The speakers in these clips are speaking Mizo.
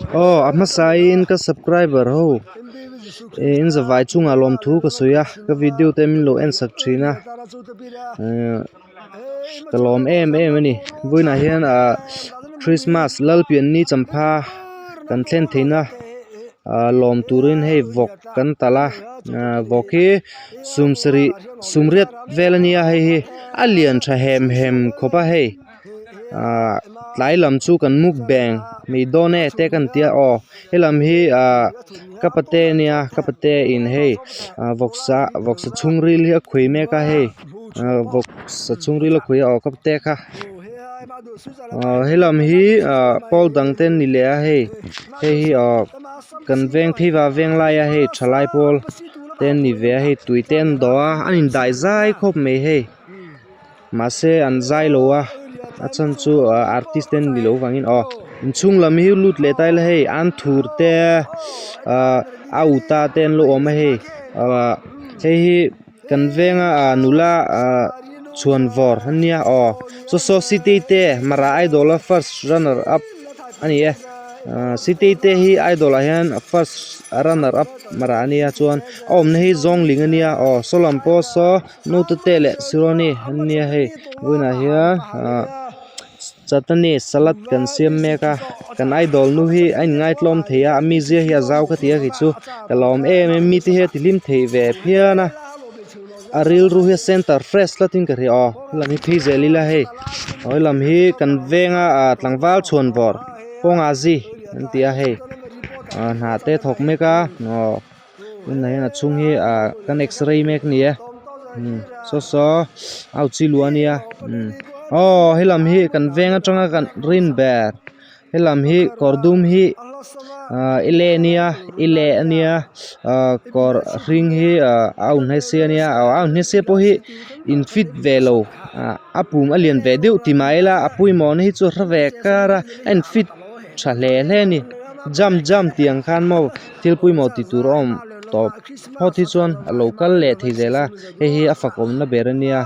Aw a hmasain ka subscriber ho eh in zavai chungah lawmthu ka sawi a ka video te min lo en sak thin a ehh ka lawm em em a ni vawiinah hian ah christmas lalpianni champha kan thlen theihna ah lawm turin hei vawk kan talh a ah vawk hi sumsarih sumriat vel a nia hei hi a lian tha hem hem khawp a hei. Ahh tlai lam chu kan mukbang mai dawn e te kan tia aw helam hi ahh ka pate ania ka pate in hei ah vawksa vawksa chhungril hi a khawi mek a hei ah vawksa chhungril a khawi a aw ka pate kha aw helam hi ah pawl dang te an ni leh a hei hei hi aw kan veng phei va veng lai a hei thalai pawl te an ni ve a hei tui te an dawh a an indaih zai khawp mai hei. Mahse an zai lo a a chhan chu ah artist te an ni loh vangin aw inchhung lam hi lut leh ta ila hei an thur te ah a uta te an lo awm a hei ah hei hi kan venga ah nula ah chhuan vawr ania aw saw saw city te mara idol a first runner up a ni e ah city te hi idol ah hian first runner up mara ania chuan a awmna hi zawngling ania aw saw lam pawh saw. Note te leh sironi an nia hei vawiinah hian ah chatani salad kan siam mek a kan idol nu hi a inngaitlawm thei a a mizia hi a zau ka ti a kei chu ka lawm em em mite hi a ti hlim thei ve phian a a rilru hi a center fresh tlatin ka hria aw helam hi phei zel ila hei aw helam hi kan venga ah tlangval chhuan vawr kawnga zi an ti a hei ah hna te a thawk mek a aw. Tunah hian a chhung hi ah kan x-ray mek a ni e umm saw saw au chi luh a nia umm aw helam hi kan veng atanga kan rin ber helam hi kawr dum hi ah i le ania i le ania ah kawr hring hi ah a unhese ania a unhese pawh hi in fit ve lo ah a pum a lian ve deuh ti mah ila a pawimawhna hi chu a hre ve kar a a in fit tha hle hle a ni jump jump tih ang khan maw. Thil pawimawh tih tur a awm tawp phawt hi chuan a lo kal leh thei zel a hei hi a fakawmna ber a nia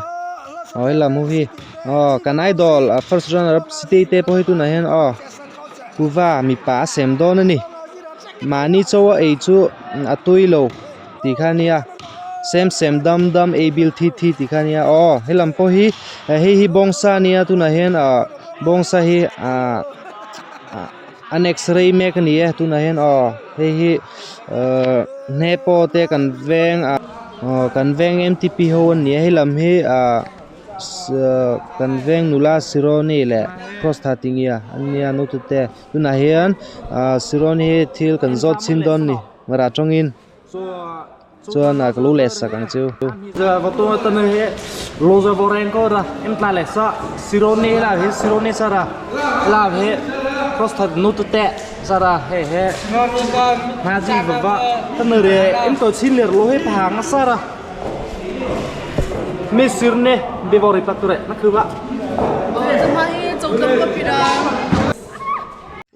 aw helam ho hi aw kan idol first runner up city te pawh hi tunah hian aw kuva mipa a sem dawn a ni mahni chaw a ei chu a tui lo tih kha a nia sem sem dam dam ei bil thi thi tih kha a nia aw helam pawh hi hei hi bawngsa a nia tunah hian ah bawngsa hi ah ah. An x-ray mek a ni e tunah hian aw hei hi ahh hnepaw te kan veng ah aw kan veng m t p ho an ni a hei lam hi ah kan veng nula sironi leh cross tha tih nge an nia naute te tunah hian ah sironi hi thil kan zawt chhin dawn a ni marah tawngin. Chuan a ka lo leh sak ang chu.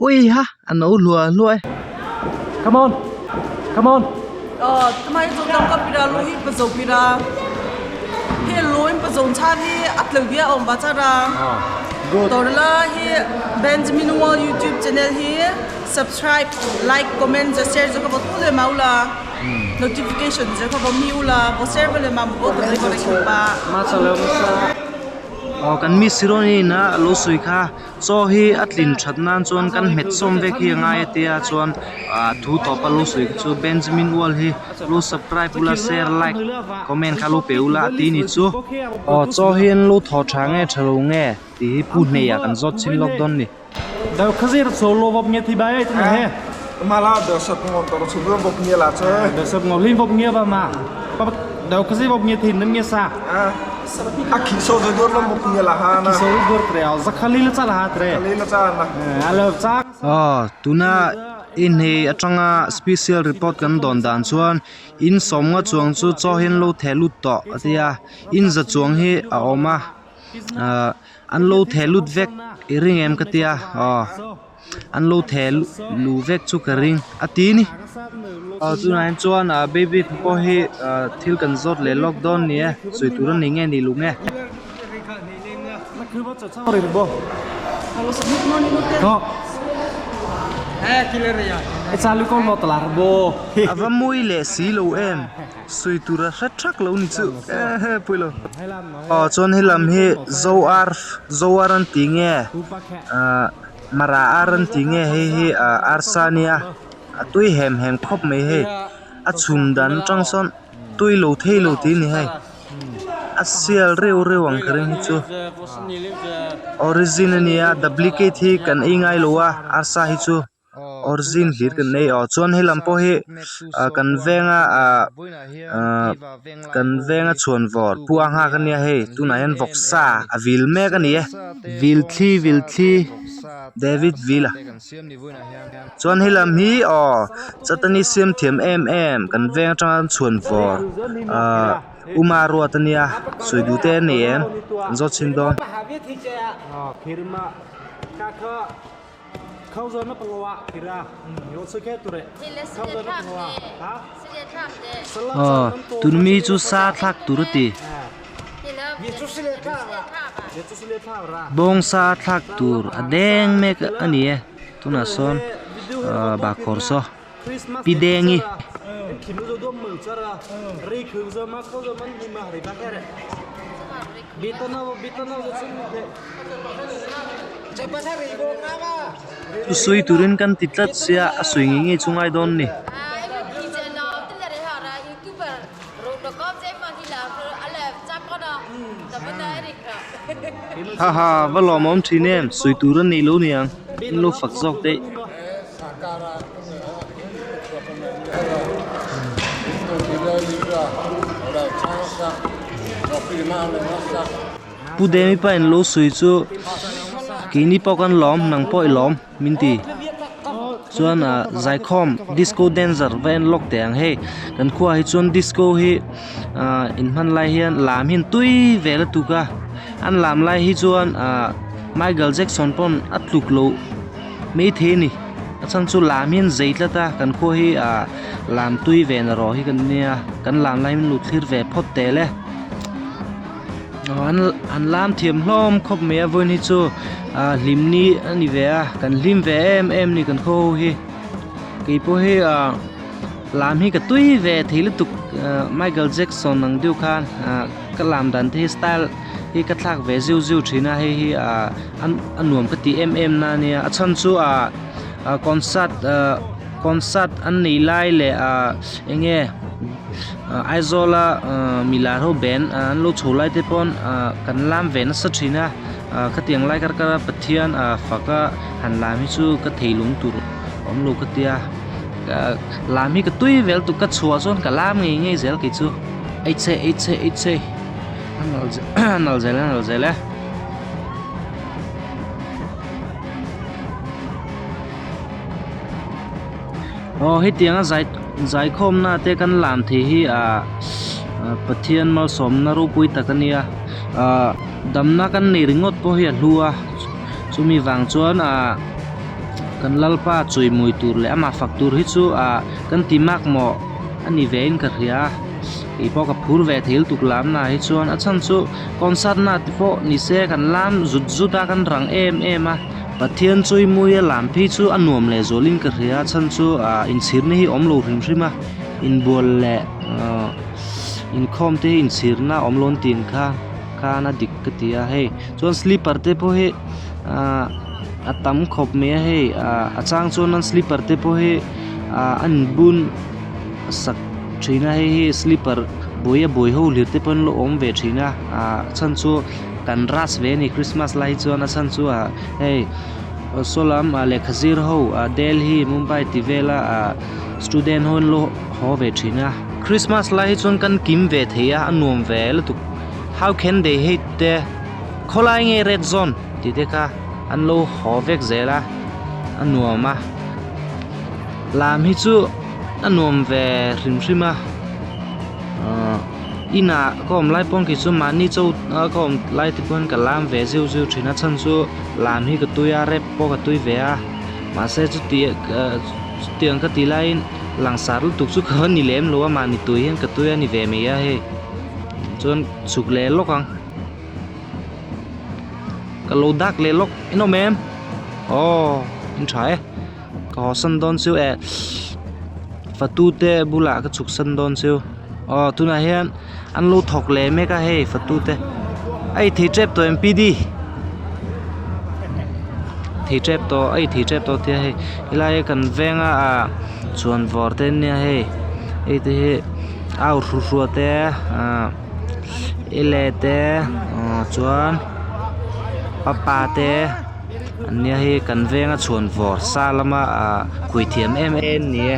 Ui ha a no hluah hluah e. Come on come on. Aw tumah hi chawngtang ka pira lu hi pazo pira he lu in pazo chan hi a tlo bia awm ba chara torla hi Benjamin Wall YouTube channel hi subscribe like comment ja share jo ka bo tu le maula notification ja ka bo mi ula bo share ba le ma bo to le ba pa ma chalo ma aw kan mi sironi na lo sui kha Chaw hi a tlin that nan chuan kan hmet sawm vek hi a ngai a tia chuan ah thu tawp a lo sawi kha chu Benjamin Wall hi lo subscribe ula share like comment kha lo pe ula a ti ni chu. Aw chaw hi an lo thaw tha nge tha lo nge tih hi pu hneih ah kan zawt chin lawk dawn ni. Dau khazir so lo vop nge thi bai ai tu he. Mala dau sap ngon tor chu vop nge la che. Dau sap ngol lin vop nge ba ma. Pa dau khazir vop nge thin nam nge sa. A khi so zo dur lam buk nge la ha na. Khi so dur tre au zakhali la cha la ha tre. Khali la cha na. Alo cha. Aw tuna in hei atanga special report kan dawn dan chuan in sawmnga chuang chu chaw hian lo theh lut tawh a tia in za chuang hi a awm a ah an lo theh lut vek i ring em ka tia aw. An lo theh lu vek chu ka ring a ti ni. Aw chunah hian chuan ah baby pawh hi ah thil kan zawt leh lawk dawn ni e sawi tur a ni nge ni lu nge. A va mawi leh si lo em? Sawi tur a hre thak lo ni chu ehe pawilo aw chuan helam hi zo ar zo ar an tih nge ahh mara ar an tih nge hei hi ahh arsa a nia a tui hem hem khawp mai hei a chhum dan atang sawn tui lo thei lo tih a ni hei a sial reuh reuh ang ka ring hi chu origin a nia duplicate hi kan ei ngai lo a arsa hi chu. Origin hlir kan nei aw chuan helam pawh hi ah kan venga ah ah kan venga chhuan vawr pu a nghak ania hei tunah hian vawksa a vil mek ani e vil thli vil thli David vil a chuan helam hi aw chatani siam thiam em em kan veng atanga chhuan vawr ah uma ruat ania sawi duh te a nei em an zawt chhin dawn. Aw tun mi chu sa thlak tur a ti bawng sa thlak tur a deng mek a ni e tunah sawn ahh bahkhawr saw pi dengi. Sawi turin kan ti tlat sia a sawi ngei ngei chu ngai dawn ni. Haha va lawmawm thin em sawi tur a nei lo niang in lo fak zawk daih. Pu Demi pa in lo sawi chu keini pawh kan lawm nang pawh i lawm min ti chuan ah zaikhawm disco dancer va en lawk teh ang hei kan khuaah hi chuan disco hi ah in hman lai hian lam hi an tui ve lutuk a an lam lai hi chuan ah Michael Jackson pawn a tluk loh. Maithei a ni a chhan chu lam hi an zei tlat a kan khua hi ah lam tui ve na rawh hi kan nia kan lam lai min lo thlir ve phawt tel e aw an an lam thiam hlawm khawp mai a vawiin hi chu ah hlim ni a ni ve a kan hlim ve em em a ni kan khaw ho hi keipawh hi ah lam hi ka tui ve thei lutuk ah Michael Jackson ang deuh khan ah ka lam dan te hi style hi ka thlak ve zeuh zeuh thin a hei hi ah a nuam ka tih em em na ania a chhan chu ah ah concert ah concert an nei lai leh ah eng nge Aizawl a ah milar ho band an lo chho lai te pawn ah kan lam ve nasa thin a ah khatiang lai kar kar a Pathian ah fak a han lam hi chu ka thei lung tur awm lo ka tia lam hi ka tui vel tuk ka chhuah chuan ka lam ngei ngei zel kei chu eichhe eichhe eichhe. A nal zel a nal zel e. Aw hetianga zai zaikhawmna te kan lam thei hi ah Pathian malsawmna ropui tak a nia ah damna kan nei ringawt pawh hi a hlu a chumi vang chuan ah kan lalpa chawimawih tur leh amah fak tur hi chu ah kan ti makmawh a ni ve in ka hria a. Kei pawh ka phur ve thei lutuk lam na hi chuan a chhan chu concert na te pawh ni se kan lam zut zut a kan rang em em a Pathian chawi mawi a lam phei chu a nuam leh zual in ka hria a chhan chu ah inchhir na hi awm lo hrim hrim a inbual leh ah inkhawm te hi inchhir na awm lo an tih ang kha khan a dik ka ti a hei chuan slipper te pawh hi ah a tam khawp mai a hei ah a chang chuan an slipper te pawh hi ah an bun sak thin a hei hi slipper buai a buai ho hlir te pawh an lo awm ve thin a ah a chhan chu kan rush ve a ni christmas lai hi chuan a chhan chu ah hei saw lam ah lehkha zir ho ah Delhi Mumbai tih vela ah student ho an lo haw ve thin a christmas lai hi chuan kan kim ve thei a a nuam ve lutuk how can they hate te khawlai nge red zone tih te kha an lo haw vek zel a a nuam a lam hi chu a nuam ve hrim hrim a ahh inah ka awm lai pawn kei chu mahni cho a ka awm lai te pawn ka lam ve zeuh zeuh thin a chhan chu lam hi ka tui a rap pawh ka tui ve a mahse chuti ah chutiang ka tih laiin langsar lutuk chu ka va ni lem lo a mahni tui hian ka tui a ni ve mai a hei chuan chhuk leh lawk ang. Ka lo dak leh lawk in awm em? Aw in tha e. ka haw san dawn chu eh fatu te bulah ka chhuk san dawn chu aw tunah hian an lo thawk leh mek a hei fatu te a ei thei tep tawh em P D thei tep tawh a ei thei tep tawh tia hei helai hi kan venga ah chhuan vawr te ania hei hei te hi au hru hrua te ah ele te ah chuan papa te an nia hei kan venga chhuan vawr sa lama ah khui thiam em em a ni e.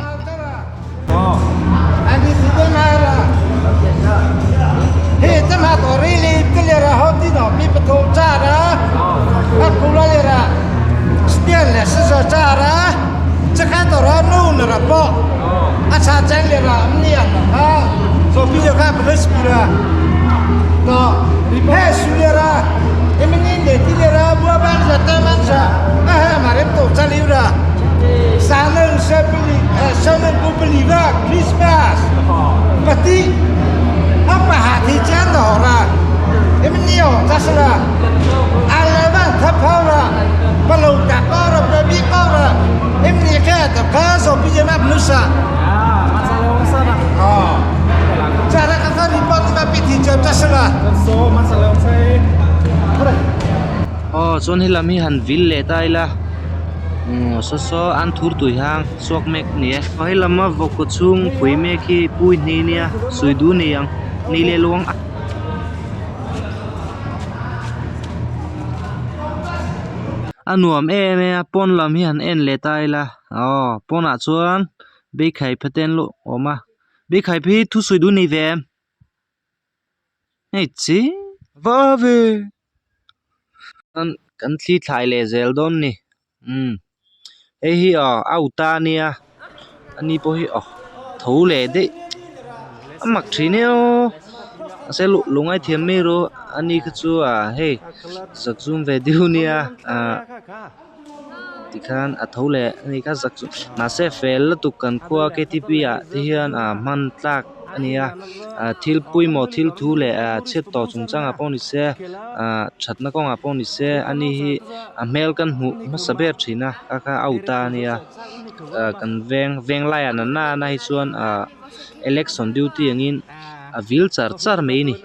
Aw chuan helam hi han vil leh ta ila umm saw saw an thur tui hang chhuak mek a ni e aw helam a vawk kaw chhung pui mek hi pui hni nia sawi duh a ni ang ni leh luang a. A nuam em em a pawn lam hi han en leh ta ila aw pawnah chuan beikhai phaten luh a awm a beikhai hi thu sawi duh a ni ve em hei chi va ve kan thli thlai leh zel dawn a ni umm hei hi aw out a nia ani pawh hi aw tho leh daih a mak thin e aw mahse lu ngaithiam mai ru ani kha chu ah hei zakzum ve deuh ania ah tikhan a tho leh ani kha zakzum mahse fel lutuk kan khua k t p ah te hian ah hman tlak a ni a ah thil pawimawh thil thu leh ah chhiat tawh chung changah pawh ni se ah thatna kawngah pawh ni se ani hi a hmel kan hmuh hmasa ber thin a kha kha out a ania ah kan veng veng laiah nana na hi chuan ah election duty angin a vil char char mai a ni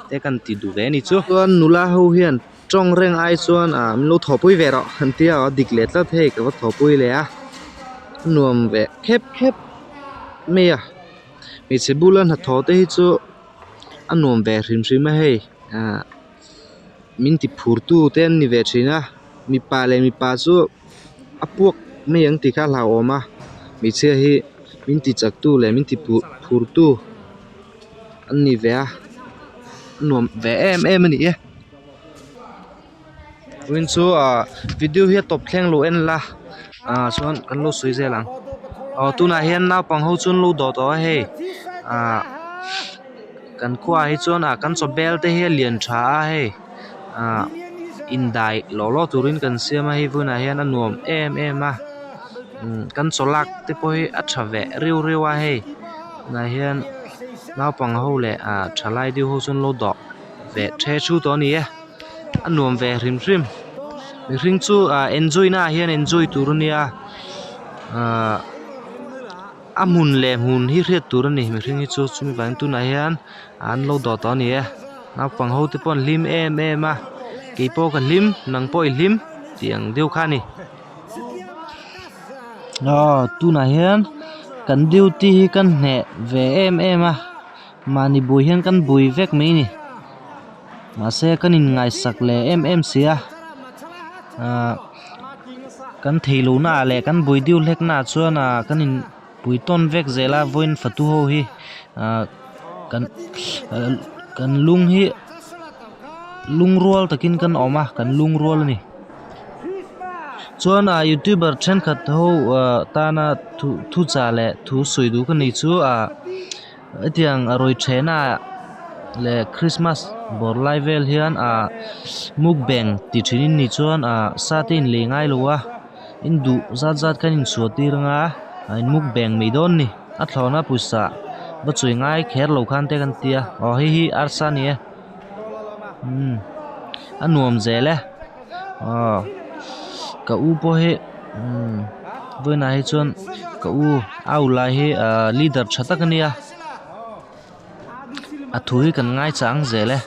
te kan ti duh ve a ni chu chuan nula ho hian tawng reng ai chuan ah min lo thawhpui ve rawh an tia a dik leh tlat hei ka va thawhpui leh a nuam ve khep khep mai a hmeichhe bula hnathawh te hi chu a nuam ve hrim hrim a hei ah min ti phur tu te an ni ve thin a mipa leh mipa chu a puak mai ang tih kha a hlauhawm a hmeichhia hi min ti chak tu leh min ti phur tu an ni ve a a nuam ve em em a ni e. Vawiin chu ah video hi a tawp thleng lo en la ah chuan kan lo sawi zel ang aw tunah hian naupang ho chu an lo dawh tawh a hei ah kan khuaah hi chuan ah kan chaw bel te hi a lian tha a hei ah indai lawh lawh turin kan siam a hei vawiinah hian a nuam em em a umm kan chaw lak te pawh hi a tha ve riu riau a hei tunah hian naupang ho leh ah thalai deuh ho chu an lo dawh ve the thu tawh a ni e a nuam ve hrim hrim mihring chu ah enjoy na ah hian enjoy tur a nia ahh a hmun leh hmun hi hriat tur a ni mihring hi chu chumi vangin tunah hian an lo dawh tawh a ni e naupang ho te pawh an hlim em em a keipawh ka hlim nang pawh i hlim tih ang deuh kha a ni aw tunah hian kan duty hi kan hneh ve em em a. Mahni bui hian kan bui vek mai ni mahse kan in ngaihsak leh em em si a ahh kan theih loh na ah leh kan bui deuh hlek na ah chuan ahh kan in pui tawn vek zel a vawiin fatu ho hi ahh kan kan lung hi lungrual takin kan awm a kan lungrual a ni chuan ahh youtuber thenkhat ho ahh tana thu thuchah leh thu sawi duh ka nei chu ahh. Hetiang a rawi thehna leh christmas bawr lai vel hian ah mukbang ti thin in nih chuan ah sa te in lei ngai lo a in duh zat zat khan in chhuah tir anga ah in mukbang mai dawn a ni a thlawhna pawisa va chawi ngai kher lo khan te kan tia aw hei hi arsa a ni e umm a nuam zel e aw ka u pawh hi umm. Vawiinah hi chuan ka u au lai hi ahh leader tha tak a nia a thu hi kan ngai chang zel e.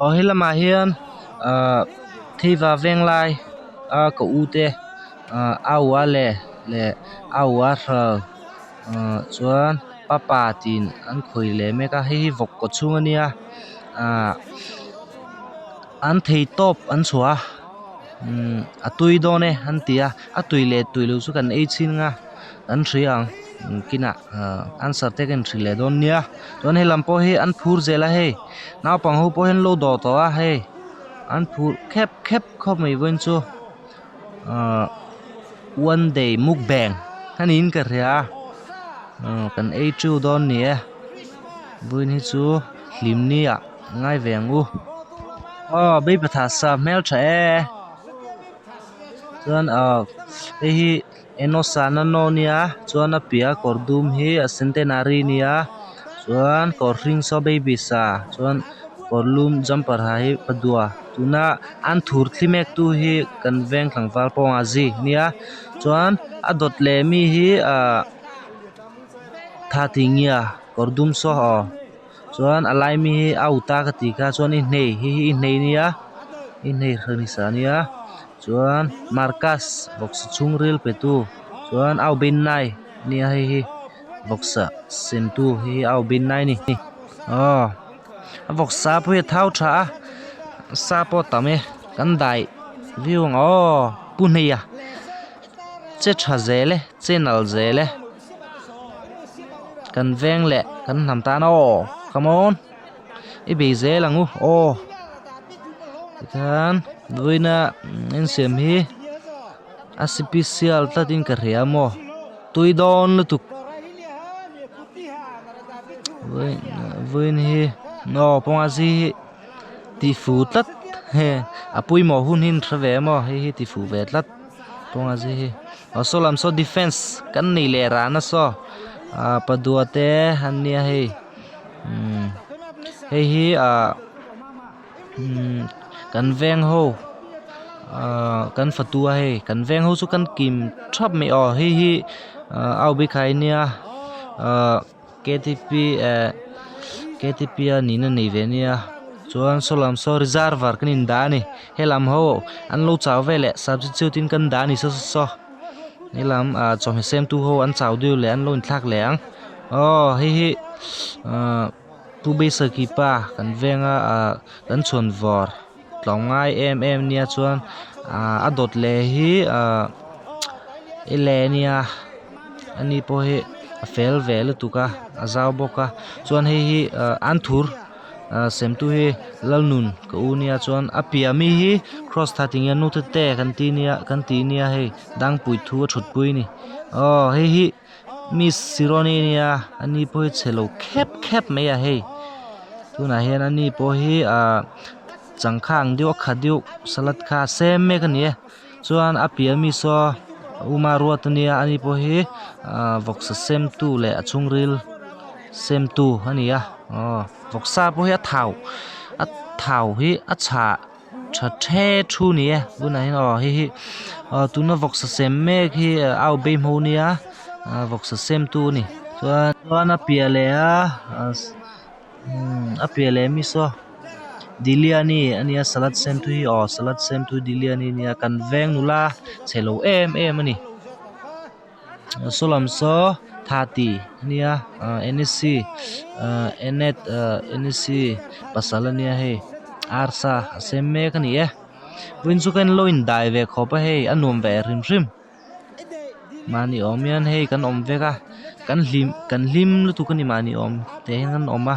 Aw he lamah hian ahh theiva veng lai a ka u te ahh au a leh leh au a hral ahh chuan papa tiin an khawi leh mek a hei hi vawk kaw chhung a nia ahh an thei tawp an chhuah a umm a tui dawn e an ti a a tui leh tui loh chu kan ei chhin ang a kan hria ang kinah ahh answer te kan hrilh leh dawn nia chuan helam pawh hi an phur zel a hei naupang ho pawh hi an lo dawh tawh a hei an phur khep khep khawp mai vawiin chu ahh one day mukbang a niin ka hria a ahh kan ei ṭiu dawn ni e vawiin hi chu hlim ni ah ngai ve ang u aw baby tha sa hmeltha e chuan ahh hei hi Enosa nano nia chuan a piah a kawr dum hi a centenary nia chuan kawr hring saw baby sa chuan kawr lum jumper ha hi padua tuna an thur thli mek tu hi kan veng tlangval pawnga zi nia chuan a dawt leh mi hi ahh tha ti ngia kawr dum saw aw chuan a lai mi hi a uta ka tih kha chuan i hnei hei hi i hnei nia i hnei hran sa nia chuan marcus vawksa chhungril pe tu chuan au bin nai nia hei hi vawksa sem tu hei hi au bin nai a ni aw a vawksa pawh hi a thau tha a sa pawh a tam e kan dai viau ang aw pu hneia che tha zel e che nal zel e kan veng leh kan hnam tan aw come on i bei zel ang u aw tikhan vawiina insiam hi a sipisial tlatin ka hria maw tui dawn lutuk vawiin hi aw pawnga zi hi ti fu tlat he a pawimawh hun hi an hre ve maw hei hi ti fu ve tlat pawnga zi hi aw saw lam saw defence kan nei leh ran a saw ah padua te an nia hei umm hei hi ah umm kan veng ho ah kan fatu a hei kan veng ho chu kan kim thap mai aw hei hi ah au bikhai nia ah ktp eh ktp a nihna nei ve ania chuan saw lam saw reservoir kan in dah a ni helam ho an lo chau veleh substitute in kan dah a ni saw saw saw helam ah chawhmeh siam tu ho an chau deuh leh an lo inthlak leh ang aw hei hi ah pu beisaki pa kan venga ah kan chhuan vawr tlawmngai em em nia chuan ah a dawt leh hi ah i le nia ani pawh hi a fel ve lutuk a a zau bawk a chuan hei hi ah an thur ah sem tu hi lalnun ka u nia chuan a piah mi hi cross tha ti nge nu te te kan ti nia kan ti nia hei dangpui thu a thut pui a ni aw hei hi miss sironi nia ani pawh hi chhe lo khep khep mai a hei tunah hian ani pawh hi ah changkha ang deuh a khat deuh salad kha a sem mek a ni e chuan a piah ami saw uma ruat ania ani pawh hi ah vawksa sem tu leh a chhungril sem tu a ni a aw vawksa pawh hi a thau a thau hi a chhah tha the thu a ni e tunah hian aw hei hi aw tuna vawksa sem mek hi au bei hmu ania ah vawksa sem tu a ni chuan chuan a piah leh a a piah leh ami saw diliani a nia salad sem tu hi aw salad sem tu diliani a nia kan veng nula chhe lo em em a ni. Saw lam saw thati a nia ah N_S_C ah enet ah N_S_C pasal a nia hei arsa a sem mek a ni e vawiin chu ka en lo indai ve khawp a hei a nuam ve hrim hrim. Mahni awm hian hei kan awm vek a kan hlim kan hlim lutuk a ni mahni awm te hian kan awm a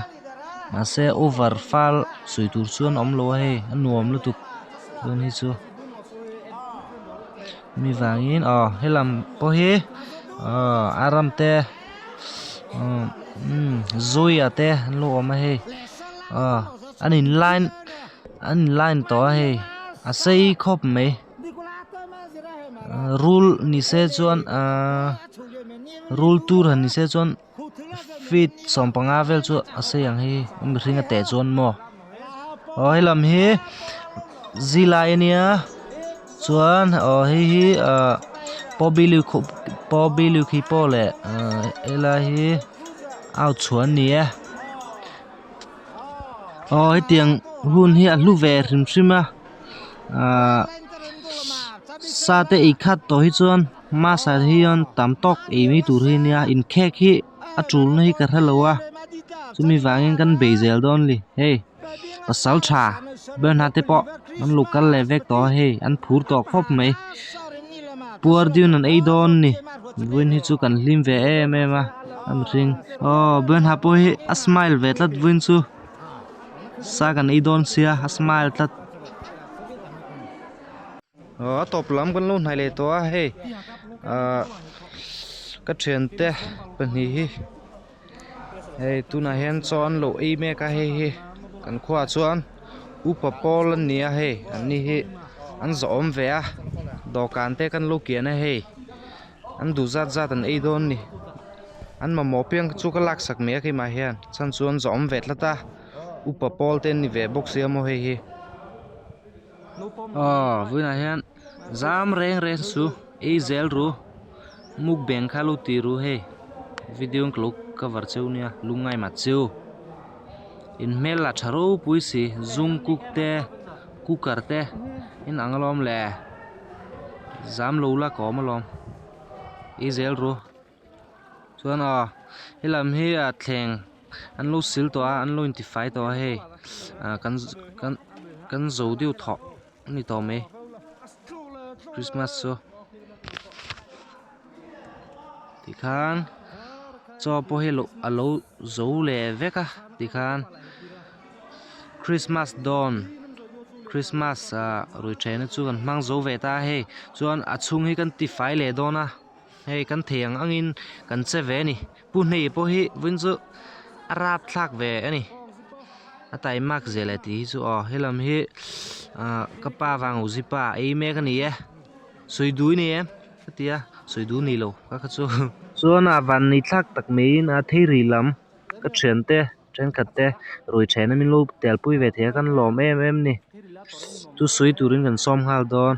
mahse over fal sawi tur chuan a awm lo a hei a nuam lutuk tun hi chu mi vangin aw helam pawh hi aw a ram te umm zuia te an lo awm a hei aw an in line an in line tawh a hei a sei khawp mai rul ni se chuan ahh rul tur han ni se chuan feet sawmpanga vel chu a sei ang hei mihring a teh chuan maw aw helam hi zilai ania chuan aw hei hi ahh pawh leh ahh helai hi au chhuah ani e aw hetiang hun hi a hlu ve hrim hrim a ahh sa te ei khat tawh hi chuan mass ah hian tam tawk ei mai tur hi ania inkhek hi a tulna hi ka hrelo a chumi vangin kan bei zel dawn a ni hei pasal tha ber hna te pawh an lo kal leh vek tawh a hei an phur tawh khawp mai puar deuhin an ei dawn a ni vawiin hi chu kan hlim ve em em a a mihring aw ber hna pawh hi a smile ve tlat vawiin chu sa kan ei dawn sia a smile tlat. Aw a tawp lam kan lo hnaih leh tawh a hei ahh ka thiante pahnih hi hei tunah hian chaw an lo ei mek a hei hi kan khuaah chuan upa pawl an ni a hei an ni hi an zawhawm ve a dawhkan te kan lo kian a hei an duh zat zat an ei dawn a ni an mamawh piang chu ka laksak mai a keimah hian chhan chu an zawhawm ve tlat a upa pawl te an ni ve bawk sia maw hei hi. Aw vawiinah hian zam reng reng chu ei zel ru mukbang kha lo ti ru hei video ka lo cover cheu nia lungngai mah cheu in hmel lah tha ropui si zum cook te cooker te in ang alawm le zam lo la ka awm alawm ei zel ru. Chuan aw helam hi a thleng an lo sil tawh a an lo intifai tawh a hei ah kan kan kan zo deuh thawh a ni tawh mai christmas chu tikhan chaw pawh hi a lo zo leh vek a tikhan christmas dawn christmas ah ruihtheihna chu kan hmang zo ve ta a hei chuan a chhung hi kan tifai leh dawn a. Hei kan thei ang angin kan che ve a ni pu hnei pawh hi vawiin chu a rap thlak ve a ni a taimak zel e tih hi chu aw helam hi ah ka pa vang u zipa a ei mek a ni e sawi dui a ni e ka ti a sawi dui ni lo ka kha chu chuan a van nei thlak tak maiin a thei rih lam ka thiante thenkhat te rui then a min lo tel pui ve thei a kan lawm em em a ni chu sawi turin kan sawm nghal dawn.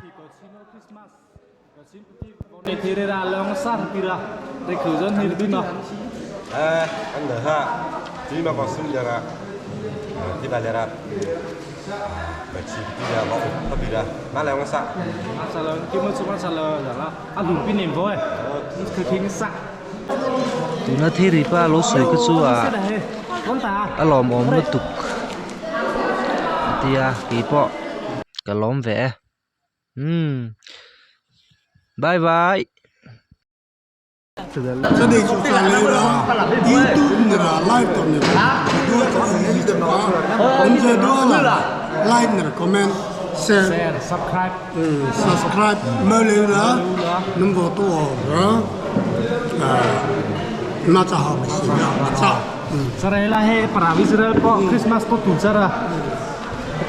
Tuna thil pa lo sawi kha chu ah a lawmawm lutuk a tia keipawh ka lawm ve e. Umm bye bye.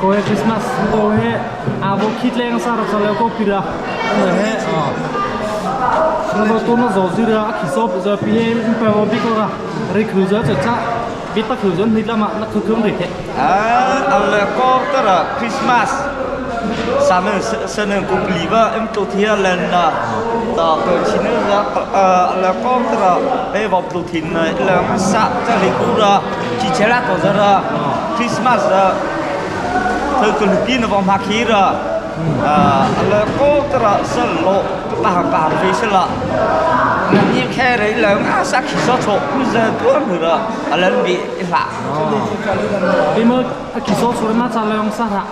Ko he Christmas ko he avo khit leng sa ra chalo ko pira he na to na zo zira a khisop zo pi he pa bo bi ko ra ri khu zo cha cha bi ta khu zo ni lama na khu khum ri the a al ko ta ra Christmas sa men se nen ko pli ba em to thia len na ta ko chin ra al ko ta ra he vop to thin na la sa cha li ku ra chi chela to za ra Christmas ra thơ kun pi na vong ma khi ra al ko ta ra sa lo ta ha ka ve se la na ni khe re la a sa khi so cho ku za tu ra al bi la bi mo a khi so so ma cha long sa ra.